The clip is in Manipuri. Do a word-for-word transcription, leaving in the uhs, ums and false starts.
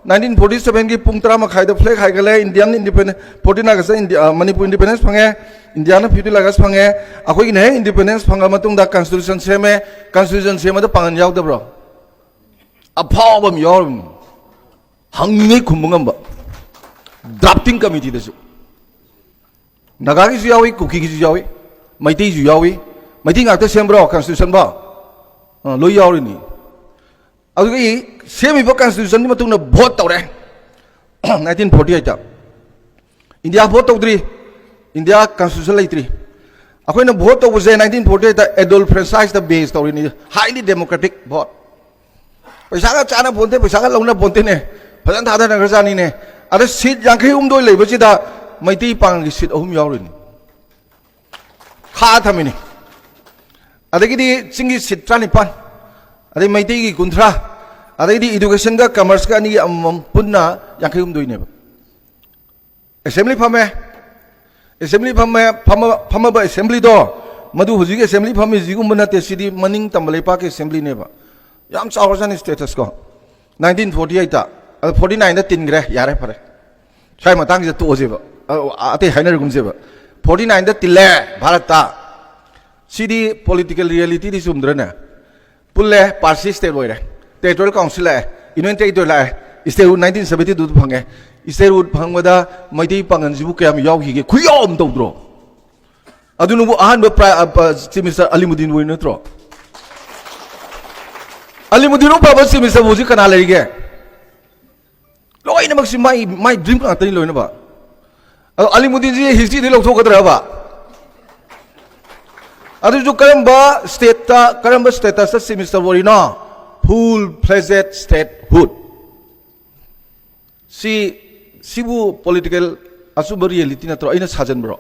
ꯅꯥꯏꯟꯇꯤꯟ ꯐꯣꯔꯇꯤ ꯁꯚꯦꯟꯒꯤ ꯄꯨꯡ ꯇꯔꯥ ꯃꯈꯥꯏꯗ ꯐ꯭ꯂꯦꯛ ꯍꯥꯏꯒꯠꯂꯦ, Indian independence, fourteen August India, Manipur independence ꯐꯪꯉꯦ, ꯏꯟꯗꯤꯌꯥꯅ ꯐꯤꯐꯇꯤꯟ ꯑꯥꯒꯁ ꯐꯪꯉꯦ꯫ ꯑꯩꯈꯣꯏꯒꯤꯅ ꯍꯦꯛ ꯏꯟꯗꯤꯄꯦꯟꯗꯦꯟꯁ ꯐꯪꯉ ꯃꯇꯨꯡꯗ ꯀꯟꯁꯇꯤꯇ꯭ꯌꯨꯁꯟ ꯁꯦꯝꯃꯦ꯫ ꯀꯟꯁꯇꯤꯇ꯭ꯌꯨꯁꯟ ꯁꯦꯝꯕꯗ ꯄꯥꯡꯒꯜ ꯌꯥꯎꯗꯕ꯭ꯔꯣ? ꯑꯐꯥꯎꯕ ꯑꯃ ꯌꯥꯎꯔꯤꯕꯅꯤ, ꯍꯪꯉꯤꯉꯩ ꯈꯨꯝꯕ ꯉꯝꯕ, ꯗ꯭ꯔꯥꯐꯇꯤꯡ ꯀꯃꯤꯇꯤꯗꯁꯨ꯫ ꯅꯥꯒꯥꯒꯤꯁꯨ ꯌꯥꯎꯏ, ꯀꯨꯀꯤꯒꯤꯁꯨ ꯌꯥꯎꯏ, ꯃꯩꯇꯩꯁꯨ ꯌꯥꯎꯏ꯫ ꯃꯩꯇꯩ ꯉꯥꯛꯇ ꯁꯦꯝꯕ꯭ꯔꯣ ꯀꯟꯁꯇꯤꯇ꯭ꯌꯨꯁꯟꯕꯣ? ꯑ, ꯂꯣꯏ ꯌꯥꯎꯔꯤꯅꯤ꯫ ꯑꯗꯨꯒꯤ ꯁꯦꯝꯃꯤꯕ ꯀꯟꯁꯇꯤꯇ꯭ꯌꯨꯁꯟꯒꯤ ꯃꯇꯨꯡꯗ ꯚꯣꯠ ꯇꯧꯔꯦ꯫ ꯅꯥꯏꯟꯇꯤꯟ ꯐꯣꯔꯇꯤ ꯑꯩꯠꯇ ꯏꯟꯗꯤꯌꯥ ꯚꯣꯠ ꯇꯧꯗ꯭ꯔꯤ, ꯏꯟꯗꯤꯌꯥ ꯀꯟꯁꯇꯤꯇ꯭ꯌꯨꯁꯟ ꯂꯩꯇ꯭ꯔꯤ꯫ ꯑꯩꯈꯣꯏꯅ ꯚꯣꯠ ꯇꯧꯕꯁꯦ ꯅꯥꯏꯟꯇꯤꯟ ꯐꯣꯔꯇꯤ ꯑꯩꯠꯇ ꯑꯦꯗꯣꯜꯐ ꯐ꯭ꯔꯦꯟꯁꯥꯏꯁꯇ ꯕꯦꯁ ꯇꯧꯔꯤꯅꯤ, ꯍꯥꯏꯂꯤ ꯗꯦꯃꯣꯀ꯭ꯔꯦꯇꯤꯛ ꯚꯣꯠ꯫ ꯄꯩꯁꯥꯒ ꯆꯥꯅ ꯄꯣꯟꯇꯦ, ꯄꯩꯁꯥꯒ ꯂꯧꯅ ꯄꯣꯟꯇꯦꯅꯦ, ꯐꯖꯅ ꯊꯥꯗꯅꯈ꯭ꯔꯖꯥꯠꯅꯤꯅꯦ꯫ ꯑꯗ ꯁꯤꯠ ꯌꯥꯡꯈꯩ ꯍꯨꯝꯗꯣꯏ ꯂꯩꯕꯁꯤꯗ ꯃꯩꯇꯩ ꯄꯥꯡꯒꯜꯒꯤ ꯁꯤꯠ ꯑꯍꯨꯝ ꯌꯥꯎꯔꯤꯅꯤ, ꯈꯥ ꯊꯝꯃꯤꯅꯤ꯫ ꯑꯗꯒꯤꯗꯤ ꯆꯤꯡꯒꯤ ꯁꯤꯠ ꯇꯔꯥꯅꯤꯄꯥꯟ, ꯑꯗꯩ ꯃꯩꯇꯩꯒꯤ ꯀꯨꯟꯊ꯭ꯔꯥ, ꯑꯗꯩꯗꯤ ꯏꯗꯨꯀꯦꯁꯟꯒ ꯀꯃꯔꯁꯀ ꯑꯅꯤꯒꯤ ꯑꯃꯃꯝ ꯄꯨꯟꯅ ꯌꯥꯡꯈꯩ ꯍꯨꯝꯗꯣꯏꯅꯦꯕ꯫ ꯑꯦꯁꯦꯝꯕ꯭ꯂꯤ ꯐꯝꯃꯦ, ꯑꯦꯁꯦꯝꯕ꯭ꯂꯤ ꯐꯝꯃꯦ, ꯐꯝꯃ-, ꯐꯝꯃꯕ ꯑꯦꯁꯦꯝꯕ꯭ꯂꯤꯗꯣ, ꯃꯗꯨ ꯍꯧꯖꯤꯛ ꯑꯦꯁꯦꯝꯕ꯭ꯂꯤ ꯐꯝꯃꯤꯁꯤꯒꯨꯝꯕ ꯅꯠꯇꯦ, ꯁꯤꯗꯤ ꯃꯅꯤꯡ ꯇꯝꯕ ꯂꯩꯄꯥꯛꯀꯤ ꯑꯦꯁꯦꯝꯕ꯭ꯂꯤꯅꯦꯕ꯫ ꯌꯥꯝ ꯆꯥꯎꯔꯖꯥꯠꯅꯤ ꯁ꯭ꯇꯦꯇꯁꯀꯣ꯫ ꯅꯥꯏꯟꯇꯤꯟ ꯐꯣꯔꯇꯤ ꯑꯩꯠꯇ, ꯑꯗꯣ ꯐꯣꯔꯇꯤ ꯅꯥꯏꯟꯗ ꯇꯤꯟꯈ꯭ꯔꯦ, ꯌꯥꯔꯦ, ꯐꯔꯦ꯫ ꯁ꯭ꯋꯥꯏ ꯃꯇꯥꯡꯁꯤꯗ ꯇꯣꯛꯑꯁꯦꯕ, ꯑ-, ꯑꯇꯩ ꯍꯥꯏꯅꯔꯒꯨꯝꯁꯦꯕ꯫ ꯐꯣꯔꯇꯤ ꯅꯥꯏꯟꯗ ꯇꯤꯜꯂꯦ ꯚꯥꯔꯠꯇ꯫ ꯁꯤꯗꯤ ꯄꯣꯂꯤꯇꯤꯀꯦꯜ ꯔꯤꯌꯦꯂꯤꯇꯤꯗꯤ ꯆꯨꯝꯗ꯭ꯔꯅꯦ? ꯄꯨꯜꯂꯦ, ꯄꯥꯔꯁꯤ ꯁ꯭ꯇꯦꯠ ꯑꯣꯏꯔꯦ, ꯇꯦꯔꯤꯇꯣꯔꯤꯌꯦꯜ ꯀꯥꯎꯟꯁꯤꯜ ꯂꯥꯛꯑꯦ, ꯌꯨꯅꯤꯌꯟ ꯇꯦꯔꯤꯇꯣꯔꯤ ꯂꯥꯛꯑꯦ, ꯁ꯭ꯇꯦꯠꯍꯨꯗ ꯅꯥꯏꯟꯇꯤꯟ ꯁꯕꯦꯟꯇꯤ ꯇꯨꯗ ꯐꯪꯉꯦ꯫ ꯁ꯭ꯇꯦꯠꯍꯨꯗ ꯐꯪꯕꯗ ꯃꯩꯇꯩ ꯄꯥꯡꯒꯜꯁꯤꯕꯨ ꯀꯌꯥꯝ ꯌꯥꯎꯈꯤꯒꯦ? ꯈꯨꯌꯥꯎ ꯑꯃ ꯇꯧꯗ꯭ꯔꯣ? ꯑꯗꯨꯅꯕꯨ ꯑꯍꯥꯟꯕ ꯄ꯭ꯔꯥꯏ-, ꯑ, ꯄ-, ꯆꯤꯐ ꯃꯤꯅꯤꯁꯇꯔ ꯑꯂꯤꯃꯨꯗꯤꯟ ꯑꯣꯏ ꯅꯠꯇ꯭ꯔꯣ? ꯑꯂꯤꯃꯨꯗꯤꯟ ꯃꯨꯛ ꯐꯕ ꯆꯤꯐ ꯃꯤꯅꯤꯁꯇꯔꯕꯨ ꯍꯧꯖꯤꯛ ꯀꯅꯥ ꯂꯩꯔꯤꯒꯦ? ꯂꯣꯏꯅꯃꯛꯁꯤ ꯃꯥꯏ, ꯃꯥꯏ ꯗ꯭ꯔꯤꯝ ꯉꯥꯛꯇꯅꯤ ꯂꯣꯏꯅꯃꯛ꯫ ꯑꯗꯣ ꯑꯂꯤꯃꯨꯗꯤꯟꯁꯤ ꯍꯤꯁꯇ꯭ꯔꯤꯗꯒꯤ ꯂꯧꯊꯣꯛꯀꯗ꯭ꯔꯕ? ꯑꯗꯨꯁꯨ ꯀꯔꯝꯕ ꯁ꯭ꯇꯦꯠꯇ, ꯀꯔꯝꯕ ꯁ꯭ꯇꯦꯇꯁꯇ ꯆꯤꯐ ꯃꯤꯅꯤꯁꯇꯔ ꯑꯣꯏꯔꯤꯅꯣ? ꯐꯨꯜ ꯐ꯭ꯂꯦꯖꯦꯗ ꯁ꯭ꯇꯦꯠꯍꯨꯗ꯫ ꯁꯤ, ꯁꯤꯕꯨ ꯄꯣꯂꯤꯇꯤꯀꯦꯜ ꯑꯆꯨꯝꯕ ꯔꯤꯌꯦꯂꯤꯇꯤ ꯅꯠꯇ꯭ꯔꯣ? ꯑꯩꯅ ꯁꯥꯖꯟꯕ꯭ꯔꯣ?